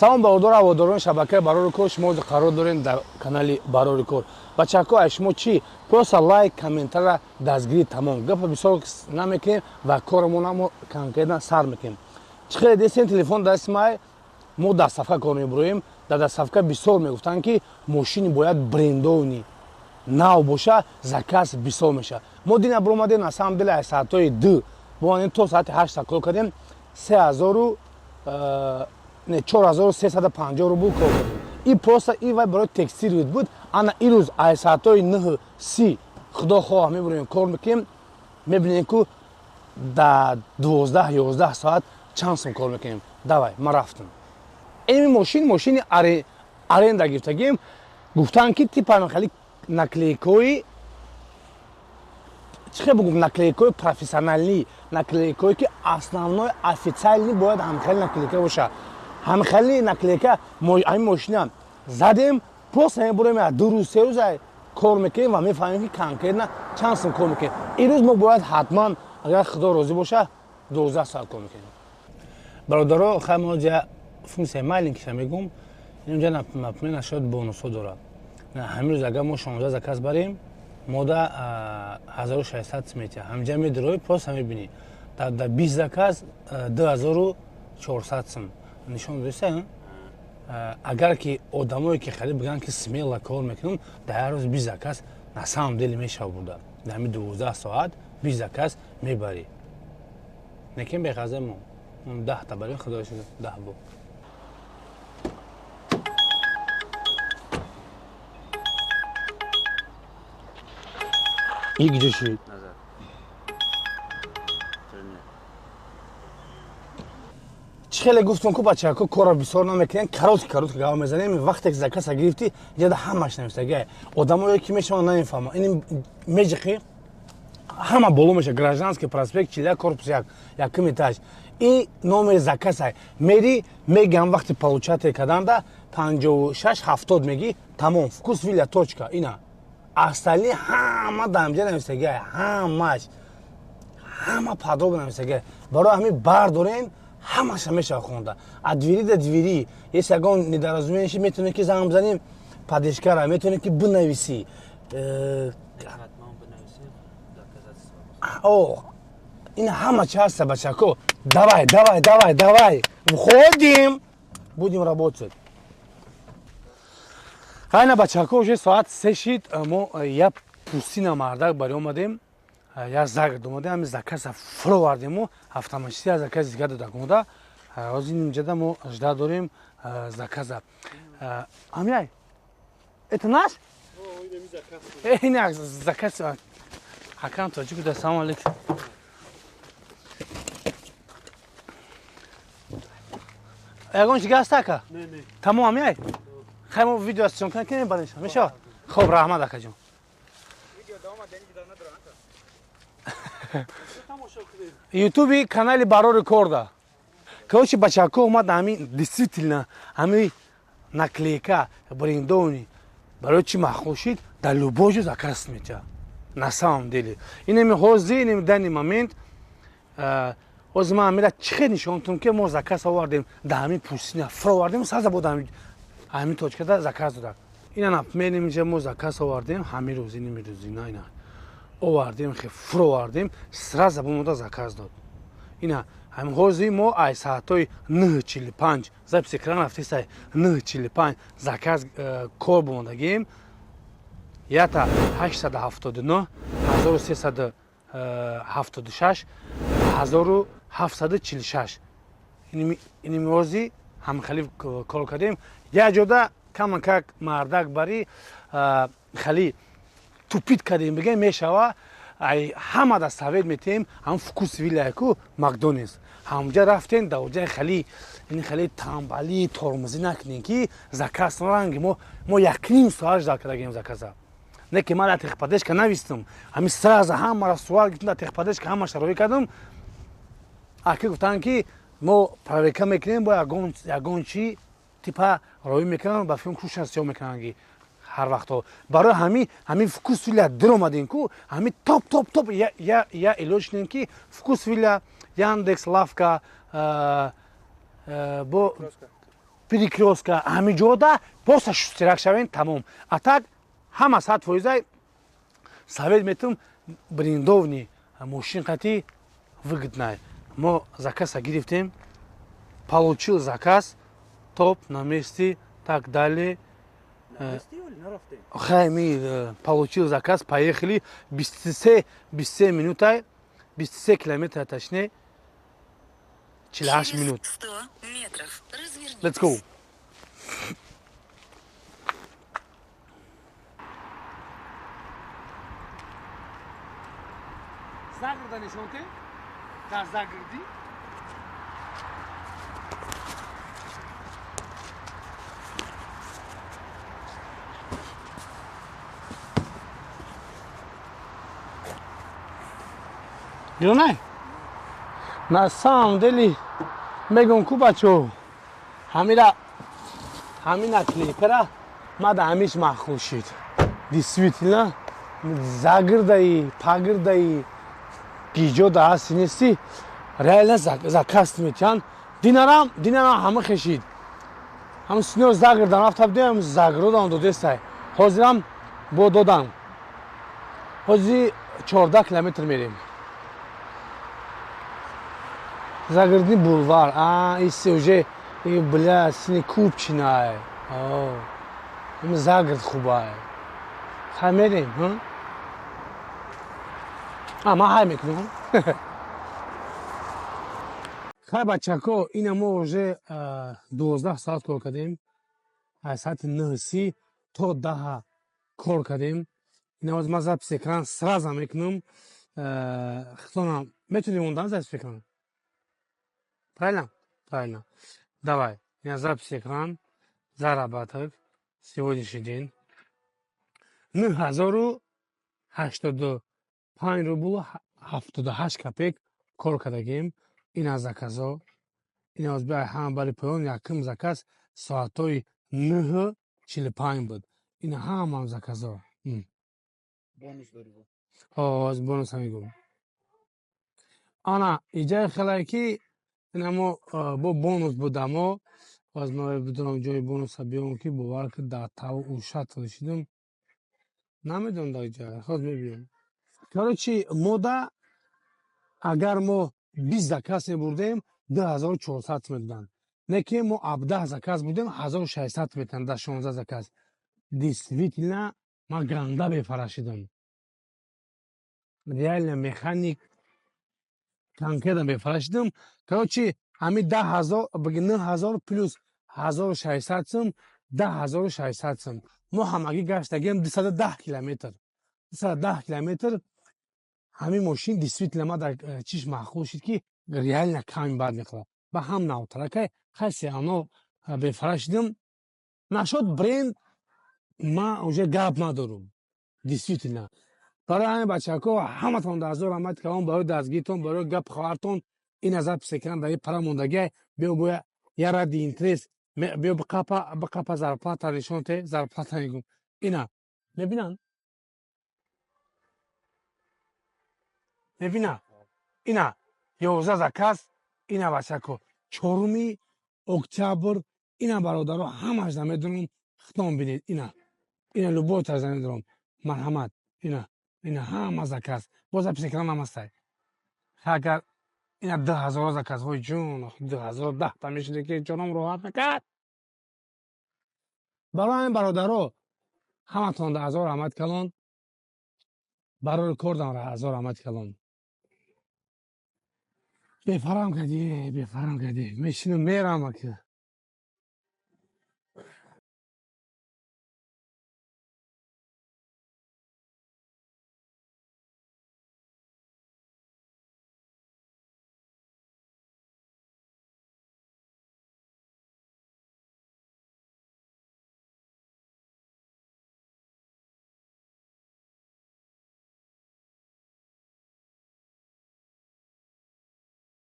Салом, бародару ҳаводорони шабакаи Барори Кор. Шумо қарор дорем дар канали Барори Кор. Бачаҳако, ай шумо чӣ? Просто лайк, комментара, дастгирӣ, тамом. Гапа бисёр намекунем ва корамона мо конкретно сар мекунем. Чӣ хеле дестем, телефон дасти май, мо доставка кор мебуроем. Дар доставка бисёр мегуфтанд, ки мошини бояд брендовый, нав боша, заказ бисёр мешавад. Мо дина биромадем, на самом деле, аз соатҳои 2 бомадем, то соати 8 кор кардем, сеҳазору не, 4350 рубл кор кардем. И просто и вай барои текстиль буд. Ана ирӯз аз соатҳои 9:30, худо хоҳ, мебуроем, кор мекунем, мебинем, ку да 12, 11 соат чанд сум кор мекунем. Давай, ман рафтам. Ин мошин, мошини аренда гирифтагим. Гуфтанд, ки типа хали наклейкои, чӣ хел бугум, наклейкои профессиональный, наклейкое ки основной, официальный, бояд ҳамхели наклейка боша. Ҳамхели наклейка ҳамин мошина задем. Просто мебурем, 2 рӯз, 3 рӯз кор мекунем ва мефаҳмем, ки конкретно чанд сум кор мекунем. Ирӯз мо бояд ҳатман, агар худо розӣ боша, 12 соат кор мекунем. Бародаро, хай, мо ҷа функсияи маленькиша мегум. Инҷа, например, нашояд бонусҳо дорад. Ҳамин рӯз агар мо 16 заказ барем, мода 1600 сум метиҳад. Ҳаминҷа медирои, просто мебинӣ, дар 20 заказ 2400 сум нишон доиста. Агар ки одамое ки хеле бигӯянд, ки смело кор мекунам, дар як рӯз 20 заказ на самом деле мешава бурда. Дар ҳамин 12 соат 20 заказ мебарӣ. Лекин беғаза мо 10-та барем, худо шукр, 10 бо. И где шуд? Назад. Чӣ хеле гуфтум, ку бачако, корро бисёр намекунем, коротко коротко гап мезанем. Вақте ки заказа гирифтӣ, ҷада ҳамаш нависагай. Одамое ки мешаванд, намефаҳманд. Ин меҷиқи, ҳама боло меша: Гражданский проспект, 41, корпус 1, якум этаж. И номери заказай мери, мегам, вақти получатель карданда 56 70 меги, тамом. Вкус вилля точка. Ина остальные ҳама дамҷа нависагай, ҳамаш, ҳама подробно нависагай. Барои ҳамин бардорен, ҳамаша мешава хонда, от двери до двери. Если ягон недоразумение ши, метавонӣ ки занг бизанем поддержкара, метавонӣ ки бинависӣ. О, ин ҳама чи ҳаста, бачако. Давай, давай, давай, давай, входим, будем работать. Хайна, бачако, уже соат 3 шид. Мо я пустина мардак бари омадем, я загород омадем, ҳами заказа фуровардему, автоматически я заказ дига додагонда. Ҳозир инҷада мо жда дорем заказа. Амяй, это наш, ин заказ акам тоҷик. Ассалому алейкум. Ягон чига аст, ака? Тамом, амяй. Хай, мо видео съёмка кунем, баъд мешавад. Хоб, раҳмат, акаҷон. Ютуби канали Барори Корда. Короче, бачако, омад ҳамин, действительно ҳами наклейка брендовый барои чӣ маъқул шид? Дар любой ҷо заказ метиҳад. На самом деле, инами ҳозир, инами данный момент, ҳозир ман ҳамира чӣ хел нишонтум, ки мо заказ овардем, дар ҳамин пустина фуровардем, саза буд, ҳамин точкада заказ додак. Ина, например, инҷа мо заказ овардем ҳамин рӯз, инами рӯзина ина овардем, хе фуровардем, сразу бомода заказ дод. Ина ҳамин ҳозир мо ай соатҳои 9:45, запись экран рафтесай, 9:45 заказ кор бомодагием. Ята 879, 1376, 1746. Иними ҳозир ҳамхали кор кардем. Як ҷода камакак мардак бари хали тупить кардем, бигем, мешава. Ай ҳама да совет метиҳем, ҳам Вкус вилляку, Макдональдс ҳамҷа рафтен, дар хали ин хали тамбали тормозӣ накунем, ки заказ ранги мо якним соат ждал кардагем заказа. Не ки ман дар техподдержка навистам, ҳами сразу ҳамаро суал гирифтам, дар техподдержка ҳамаша роӣ кардам. Аки гуфтанд, ки мо проверка мекунем, бо ягон чи типа роӣ мекунам, ба филм кушан сиёҳ мекунанд, ки ҳар вақтҳо барои ҳамин Вкус вилля диромадем, ку ҳамин топ, топ, топ. Я илоҷ кунем, ки Вкус вилля, Яндекс Лавка, бо перекрёстка, ҳамин ҷода просто шустряк шавен, тамом. А так ҳама 100% совет метум, брендовный мошин қати выгодный. Мо заказа гирифтем, получил заказ, топ на месте, так далее. Хай, ми получил заказ, поехали. 23, 23 минута, 23 километра, точнее 48 минут. 100 метров. Развернитесь. Let's go. Загрда нишонте? Дар загрди? Гиронай? На самом деле мегӯм ку, бачо, ҳамира, ҳамин наклейкара мада ҳамиш маъқул шид. Действительно, загирдаи пагирдаи гиҷода ҳасти нести, реально заказ метиҳанд. Динарам ҳама хешид. Ҳам сино загирдам рафта будем, загродам додестай. Ҳозирам бо додам. Ҳозир 14 километр мерем. Загородный бульвар. А, иси уже, и, бля, сини Купчинай. О, им загород хубай. Хай мерем, ҳа? А, ман ҳай мекунам. Хай, бачако, ина мо уже 12 соат кор кардем. Аз соати 9:30 то 10 кор кардем. Ина ҳозир ман запись экран сразу мекунам. Хитонам, метавонем мондан запись экран? Правильно? Правильно. Давай. Я запись экран. Заработок. Сегодняшний день. 9085 рублу 78 копеек кор кардагим. Ин аз заказо. Ин аз биай ҳама бари поён якум заказ соатҳои 9:45 буд. Ин ҳамаам заказо. Бонус дорӣ бо. Ҳоз бонуса мегӯм. Ана иҷаи хелае ки инамо бо бонус будамо. Боз ма бидонам ҷои бонуса биём, ки бовар ки дар тав ушат шидам. Намедонам дар ҷа. Хоз мебинем. Короче, мода агар мо 20 заказ мебурдем, 2400 медоданд. Не ки мо 17 заказ будем, 1600 метанд дар 16 заказ. Действительно, ман ганда бефара шидам. Реально механик конкретно бефара шидам. Короче, ҳами 10 000, биги 9000 плюс 1600 сум, 10 600 сум. Мо ҳамагӣ гаштагием 210 километр. 210 километр ҳамин мошин действительно ма дар чиш маъқул шид, ки реально ками бад мехӯрад. Ба ҳам навтаракай хайсе ано бефара шидам. Нашод бренд ма уже гап надорум. Действительно. Барои ҳамин, бачако, ҳаматон дар ҳазор раҳмати калон барои дастгиритон, барои гап хабартон. Ин аз запись экран дар пара мондагиай. Биё боя я ради интерес биё биқапа, биқапа, зарплата нишон те, зарплата мегӯм. Ина мебинанд? Мебина? Ина 11 заказ, ина, бачако, 4 октябр. Ина, бародаро, ҳамаш намедонам, хитон бинед. Ина любой тарз намедонам. Марҳамат, ина ҳама заказ. Боз запись экран намастай. Агар ина 2000 заказ, ҳои ҷун, 2010-та мешиде ки ҷоном роҳат мекард. Барои ҳамин, бародаро, ҳаматон дар ҳазор раҳмати калон. Барои кордам ҳазор раҳмати калон. Бефарам кардӣ, бефарам кардӣ. Мешинам, мерам ака.